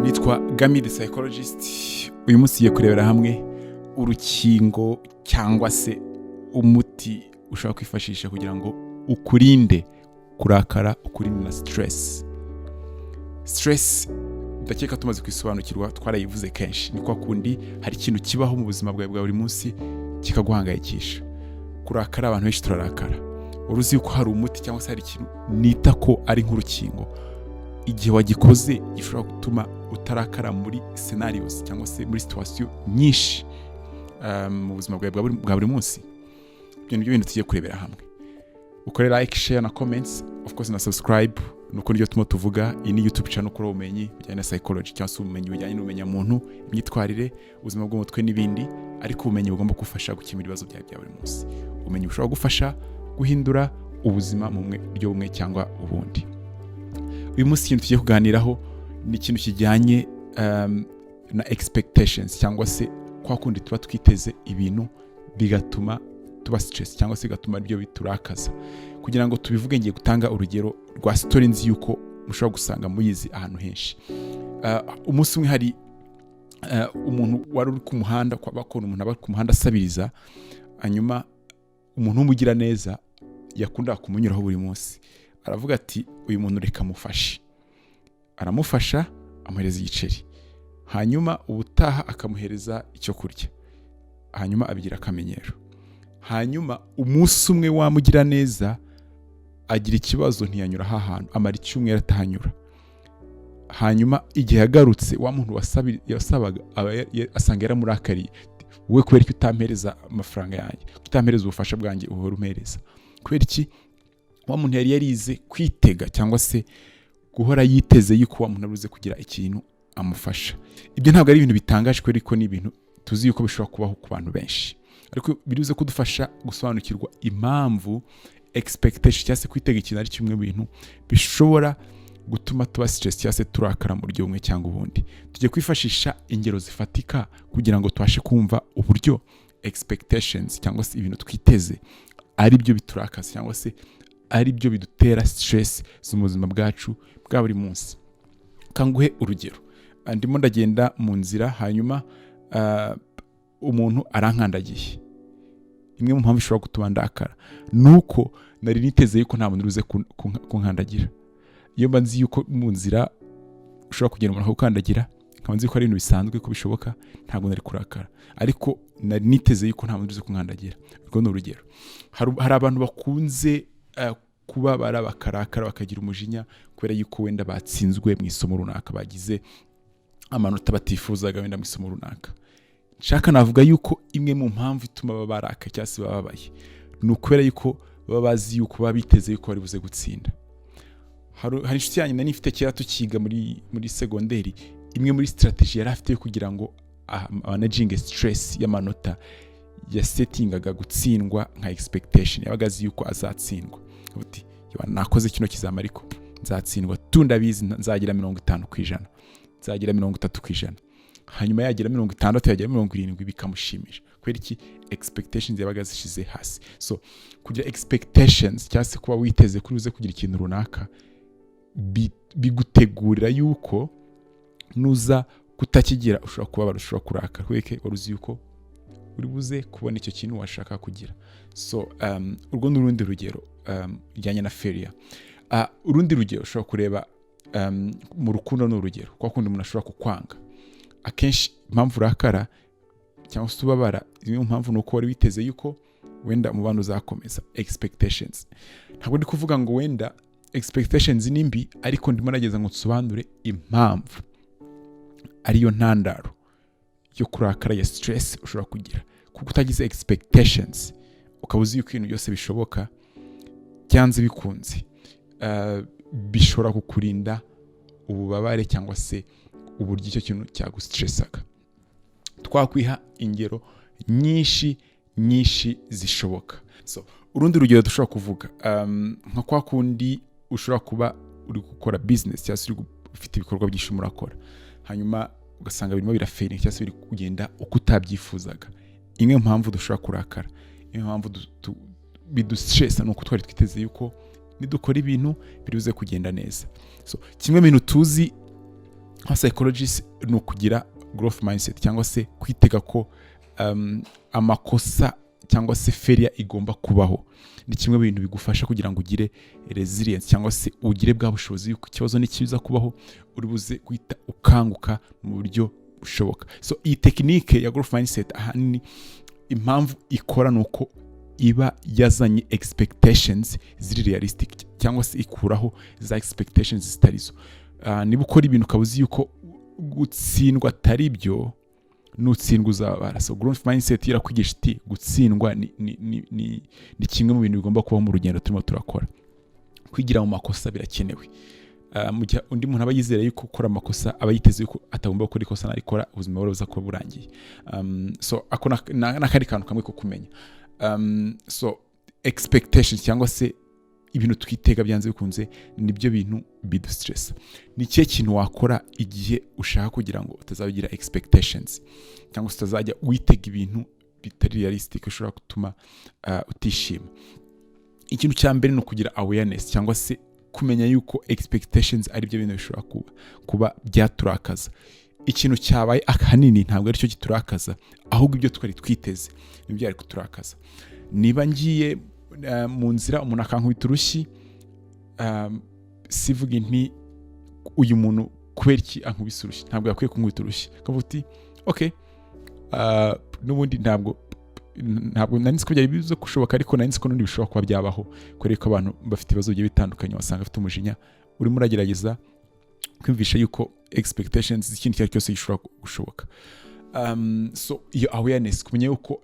Nitwa Gami the Psychologist. Uyu munsi tugiye kurebera hamwe urukingo cyangwa se umuti ushobora kwifashisha kugira ngo ukurinde kurakara, ukurinde na stress. Stress ndakeka tumaze kwisobanukirwa, twarayivuze kenshi. Ni kwa kundi hari ikintu kibaho mu buzima bwawe bwa buri munsi kikaguhangayikisha. Kurakara, abantu benshi turarakara. Wari uzi yuko hari umuti cyangwa se hari ikintu nita ko ari nk'urukingo, igihe wagikoze gishobora gutuma utarakara muri scenarios cyangwa se muri situation nyinshi mu buzima bwawe bwa buri munsi? Ibyo nibyo bintu tugiye kurebera hamwe. Ukore like, share na comments, of course na subscribe. Nuko niryo tuma tuvuga. Iyi ni YouTube channel ukora ubumenyi bujyanye na psychology cyangwa se ubumenyi bujyanye n'ubumenyamuntu, imyitwarire, ubuzima bw'umutwe n'ibindi, ariko ubumenyi bugomba gufasha gukemura ibibazo byawe bya buri munsi, ubumenyi bushobora gufasha guhindura ubuzima mu buryo bumwe cyangwa ubundi. Uyu munsi ikintu tugiye kuganiraho ni ikintu kijyanye na expectations, cyangwa se kwa kundi tuba twiteze ibintu bigatuma tuba stress cyangwa se bigatuma ibyo biturakaza. Kugira ngo tubivuge, ngiye gutanga urugero rwa story nzi yuko mushobora gusanga muyizi ahantu henshi. Umunsi umwe hari umuntu wari uri ku muhanda, kwa bakora umuntu aba ku muhanda asabiriza. Hanyuma umuntu w'umugiraneza yakundaga kumunyuraho buri munsi aravuga ati: "Uyu muntu reka mufashe." Aramufasha, amuhereza igiceri, hanyuma ubutaha akamuhereza icyo kurya, hanyuma abigira akamenyero. Hanyuma umunsi umwe wamugira neza agira ikibazo, ntiyanyura aha hantu, amara icyumweru atahanyura. Hanyuma igihe yagarutse, wa muntu yasabaga aba asanga yaramurakariye: "Wowe, kubera iki utampereza amafaranga yanjye, utampereza ubufasha bwanjye uhora umpereza?" Kubera iki? Wa muntu yari yarize kwitega cyangwa se guhora yiteze yuko wa muntu abuze kugira ikintu amufasha. Ibyo ntabwo ari ibintu bitangaje, kubera ko ni ibintu tuzi yuko bishobora kubaho ku bantu benshi, ariko biribuze kudufasha gusobanukirwa impamvu expectation cyangwa se kwitega ikintu ari kimwe mu bintu bishobora gutuma tuba stress cyangwa se turakara mu buryo bumwe cyangwa ubundi. Tugiye kwifashisha ingero zifatika kugira ngo tubashe kumva uburyo expectations cyangwa se ibintu twiteze ari byo biturakaza cyangwa se ari byo bidutera stress zo mu buzima bwacu bwa buri munsi. Kanguhe urugero. Ndimo ndagenda mu nzira, hanyuma umuntu arankandagiye. Imwe mu mpamvu ishobora gutuma ndakara ni uko nari niteze yuko nta muntu uruze kunkandagira. Iyo mba nzi yuko mu nzira ushobora kugenda umuntu akagukandagira, nkaba nzi ko ari ibintu bisanzwe, ko bishoboka, ntabwo nari kurakara. Ariko nari niteze yuko nta muntu uruze kunkandagira. Urwo ni urugero. Hari abantu bakunze kubabara, bakarakara, bakagira umujinya kubera yuko wenda batsinzwe mu isomo runaka, bagize amanota batifuzaga wenda mu isomo runaka. Nshaka navuga yuko imwe mu mpamvu ituma baba baraka cyangwa se bababaye ni ukubera yuko baba bazi yuko baba biteze yuko bari buze gutsinda. Hari inshuti yanjye nari mfite kera tukiga muri segonderi. Imwe muri strategy yari afite yo kugira ngo managinge stress y'amanota, yasetingaga gutsindwa nka expectation. Yabaga azi yuko azatsindwa. Uti: "Nakoze kino kizama ariko nzatsindwa tu, ndabizi, nzagira 50%, nzagira 30%." Hanyuma yagira 60, yagira 70, bikamushimisha. Kubera iki? Expectations yabaga zishize hasi. So kugira expectations cyangwa se kuba witeze kuri uze kugira ikintu runaka bigutegurira yuko nuza kutakigira ushobora kubabara, ushobora kurakara, kubera ko wari uzi yuko uri buze kubona icyo kintu washaka kugira. So urwo ni urundi rugero rujyanye na failure. Urundi rugero ushobora kureba mu rukundo ni urugero kwa kundi umuntu ashobora kukwanga. Akenshi impamvu urakara cyangwa se ubabara, imwe mu mpamvu ni uko wari witeze yuko wenda umubano uzakomeza. Expectations, ntabwo ndi kuvuga ngo wenda expectations ni mbi, ariko ndimo nageza ngo nsobanure impamvu ariyo ntandaro yo kurakara, ya stress ushobora kugira, kuko utagize expectations, ukaba uzi yuko ibintu byose bishoboka, byanze bikunze bishobora kukurinda ububabare cyangwa se uburyo icyo kintu cyagustressaga. Twakwiha ingero nyinshi nyinshi zishoboka. So urundi rugero dushobora kuvuga, nka kwa kundi ushobora kuba uri gukora business cyangwa se uri ufite ibikorwa byinshi murakora, hanyuma ugasanga birimo birafailinga cyangwa se biri kugenda uko utabyifuzaga. Imwe mu mpamvu dushobora kurakara, imwe mu mpamvu bidustressa, ni uko twari twiteze yuko nidukora ibintu biri buze kugenda neza. So kimwe mu bintu tuzi Nka psychologist, ni ukugira growth mindset cyangwa se kwitega ko amakosa cyangwa se failure igomba kubaho. Ni kimwe mu bintu bigufasha kugira ngo ugire resilience cyangwa se ugire bwa bushobozi yuko ikibazo nikiza kubaho, uri buze guhita ukanguka mu buryo bushoboka. So iyi technique ya growth mindset, ahanini impamvu ikora ni uko iba yazanye expectations ziri realistic cyangwa se ikuraho za expectations zitari zo. Niba ukora ibintu ukaba uzi yuko gutsindwa atari byo, nutsindwa uzababara. So growth mindset irakwigisha iti gutsindwa ni kimwe mu bintu bigomba kubaho mu rugendo turimo turakora. Kwigira mu makosa birakenewe. Mu gihe undi muntu aba yizera yuko gukora amakosa, aba yiteze yuko atagomba gukora ikosa, narikora ubuzima buba buza kuba burangiye. So ako n'akandi kantu kamwe ko kumenya. So expectations cyangwa se ibintu twitega, byanze bikunze nibyo bintu bidustressa. Ni ikihe kintu wakora igihe ushaka kugira ngo utazagira expectations cyangwa se utazajya witega ibintu bitari realistic bishobora gutuma utishima? Ikintu cya mbere ni ukugira awareness cyangwa se kumenya yuko expectations ari byo bintu bishobora kuba byaturakaza. Ikintu cyabaye ahanini ntabwo aricyo kiturakaza, ahubwo ibyo twari twiteze nibyo byari kuturakaza. Niba ngiye mu nzira, umuntu akankubita urushyi, sivuga nti "Uyu muntu kubera iki ankubise urushyi? Ntabwo yakwiye kunkubita urushyi." Ukavuga uti "Okay, n'ubundi ntabwo nari nzi ko byari biza gushoboka, ariko nari nzi ko n'ubundi bishobora kuba byabaho," kubera ko abantu bafite ibibazo bigiye bitandukanye, wasanga afite umujinya. Urimo uragerageza kwiyumvisha yuko expectations z'ikindi icyo ari cyo cyose gishobora gushoboka. So iyo awareness, kumenya yuko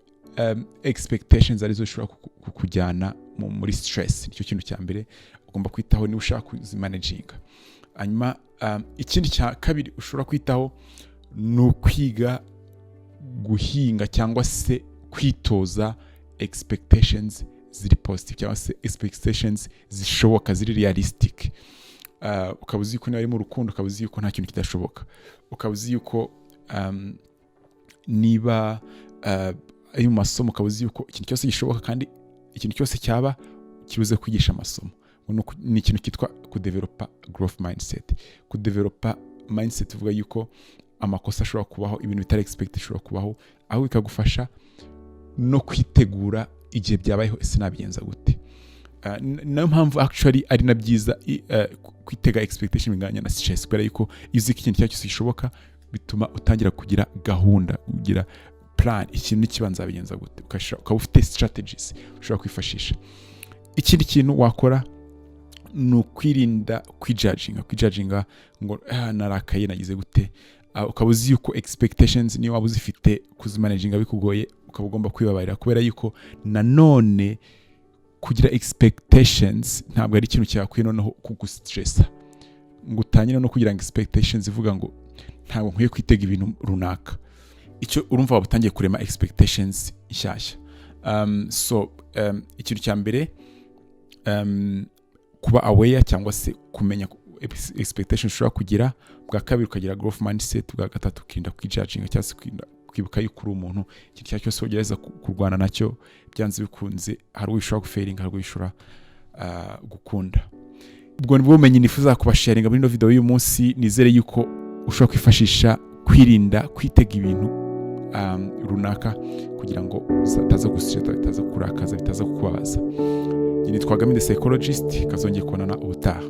expectations arizo zishobora kukujyana muri stress, nicyo kintu cya mbere ugomba kwitaho niba ushaka kuzimanaginga. Hanyuma ikindi cya kabiri ushobora kwitaho ni ukwiga guhinga cyangwa se kwitoza expectations ziri positive cyangwa se expectations zishoboka, ziri realistic. Ukaba uzi yuko niba ari mu rukundo, ukaba uzi yuko nta kintu kidashoboka, ukaba uzi yuko niba ari mu masomo, ukaba uzi yuko ikintu cyose gishoboka kandi ikintu cyose cyaba kibuze kwigisha amasomo. Ni ikintu cyitwa kudevelopa growth mindset, kudevelopa mindset ivuga yuko amakosa ashobora kubaho, ibintu bitari expected bishobora kubaho, aho bikagufasha no kwitegura igihe byabayeho, ese nabigenza gute? Nayo mpamvu actually ari na byiza kwitega expectation binganya na stress, kubera yuko iyo uzi ko ikintu icyo cyose gishoboka, bituma utangira kugira gahunda, kugira plan, ikintu n'ikibanza bigenza gute, ukaba ufite strategies ushobora kwifashisha. Ikindi kintu wakora ni ukwirinda kwijudginga ngo "Ah, narakaye, nagize gute?" Ukaba uzi yuko expectations niyo waba uzifite, kuzimanaginga bikugoye, ukaba ugomba kwibabarira, kubera yuko nanone kugira expectations ntabwo ari ikintu cyakwiye noneho kugustressa, ngo utangire no kugira ngo expectations ivuga ngo ntabwo nkwiye kwitega ibintu runaka. Icyo urumva waba utangiye kurema expectations nshyashya. So ikintu cya mbere, kuba aware cyangwa se kumenya expectations ushobora kugira. Bwa kabiri, ukagira growth mindset. Bwa gatatu, ukirinda kwijudginga cyangwa se kwibuka yuko uri umuntu, ikintu icyo ari cyo cyose ugerageza kurwana nacyo, byanze bikunze hari uwo ushobora gufailinga, hari uwo ushobora gukunda. Ubwo nibwo bumenyi nifuza kubasharinga muri ino video y'uyu munsi. Nizere yuko ushobora kwifashisha kwirinda kwitega ibintu runaka kugira ngo bitaza gustressa, bitaza kurakaza, bitaza kukubabaza. Njye nitwa Gami the Psychologist, kazongeye kubonana ubutaha.